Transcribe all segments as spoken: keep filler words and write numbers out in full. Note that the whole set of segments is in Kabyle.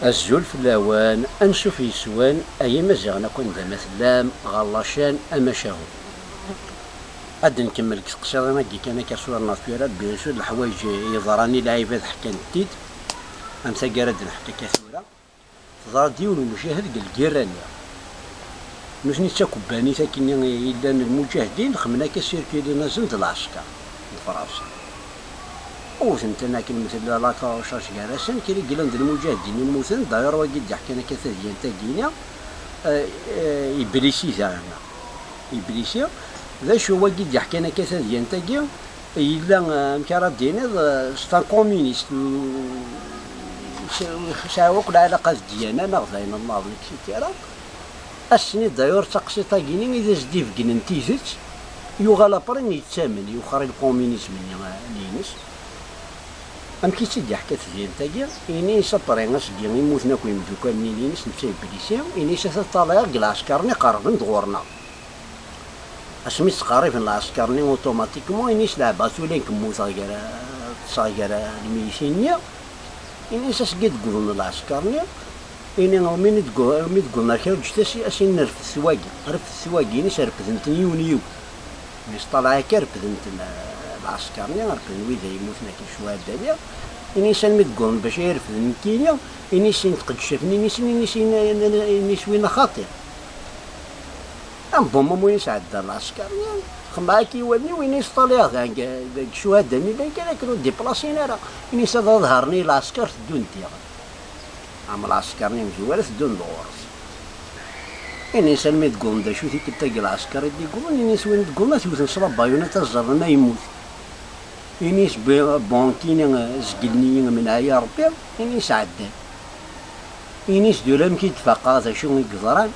Azul fell-awen, ansuf yes-wen, ay imaziɣen akk anda ma tellam, ɣer lacan amacahu. Ad nkemmel deg teqsiḍin-agi kan akka s wurneɣ tura, bien sûr, leḥwayeǧ yeḍran i lɛibad ḥkan-t-id, am tagi ara d-nḥekk akka tura. Teḍra-d yiwen umucahed deg lgirra-nni. Nutni d takebbanit akkenni yellan lmuǧahdin, xemmen akka sirkilin-asen d lɛesker n Fransa. Wwten-ten akken mtella la recherche gar-asen, kra i yellan d lmuǧahdin i mmuten, d'ailleurs wagi d-iḥkan akka tadyant-agi-ni, eh, eh, Iblisi daɣen. Iblisi, d acu wagi d-iḥkan akka tadyant-agi, yella, eh, amek ara d-tiniḍ, eh, c'est un communiste, mm, s-, sɛiɣ akk lɛalaqa d ddyana neɣ d ayen nnaḍen, et cetera. Ass-nni d'ailleurs taqsiṭ-agi-ni i d as-d-ibeggnen tidet, yuɣal après yettamen, yuxer i lkuminism-nni, eh, ines. Amek i tt-id-yeḥka tedyant-agi? Ini-as après asgi i mmuten akk yimdukal-nni ines, netta Iblisi, ini-as ata ṭṭalayeɣ deg lɛesker-nni qerrben-d ɣur-neɣ. Asmi ttqerriben lɛesker-nni, automatiquement, ini-as leɛba tura nekk mmuteɣ gar, ṭṭseɣ gar lmeytin-nni. Ini-as asgi i d-wwḍen lɛesker-nni, ini, mi d-wwḍen ar kra ǧǧet-as, as-in refdet wagi, refdet wagi, ini-as refden-ten yiwen yiwen. Mi s-ṭalaɛ akka refden-ten, eh, lɛesker-nni, refden wid ay yemmuten akken ccuhada-nni. Ini-as almi d-wwḍen bac ay refden nekkini, ini-as in tqeddcef-nni, ini-as, ini-as, ini-as winna xaṭi. Am bon moment i sɛedda lɛesker-nni, xemmeɛ akka i wallen-iw, ini-as ṭaliɣ deg, deg ccuhada-nni llan kan akken ur d-iplasin ara. Ini-as ad ḍehren i lɛesker teddun diɣen. Am lɛesker-nni imezwura teddun-d ɣur-s. Ini-as almi d-wwḍen d acu tikkelt-agi lɛesker i d-iggullen, ini-as win d-iggullen ad t-wten s la bayonnette ad ẓren ma yemmut. Ini-as bi-, bon, kini, eh, zeglen-iyi, menɛeɣ-iyi Rebbi, ini-as ɛeddan. Ini-as d ula amek i d-faqeɣ d acu i yeḍran.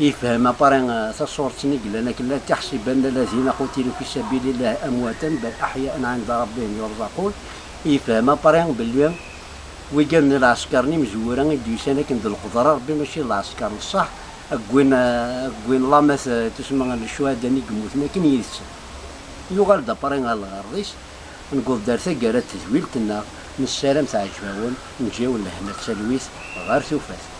Yefhem après, eh, taṣuṛt-nni yellan akken: لا تحسبن الذين قتلوا في سبيل الله أمواتا بل أحياء عند ربهم يرزقون. Yefhem après belli wigan n lɛesker-nni imezwura i d-yusan akken d lqedra Rebbi, mačči d lɛesker n ṣṣeḥ, wwin, eh, wwin lamat, eh, tusma n ccuhada-nni yemmuten akken yid-sen. Yuɣal-d après ɣer lɣerḍ-is. Newweḍ-d ar taggara n tedwilt-nneɣ, nessaram teɛǧeb-awen, neǧǧa-yawen lehna d talwit ɣer tufat.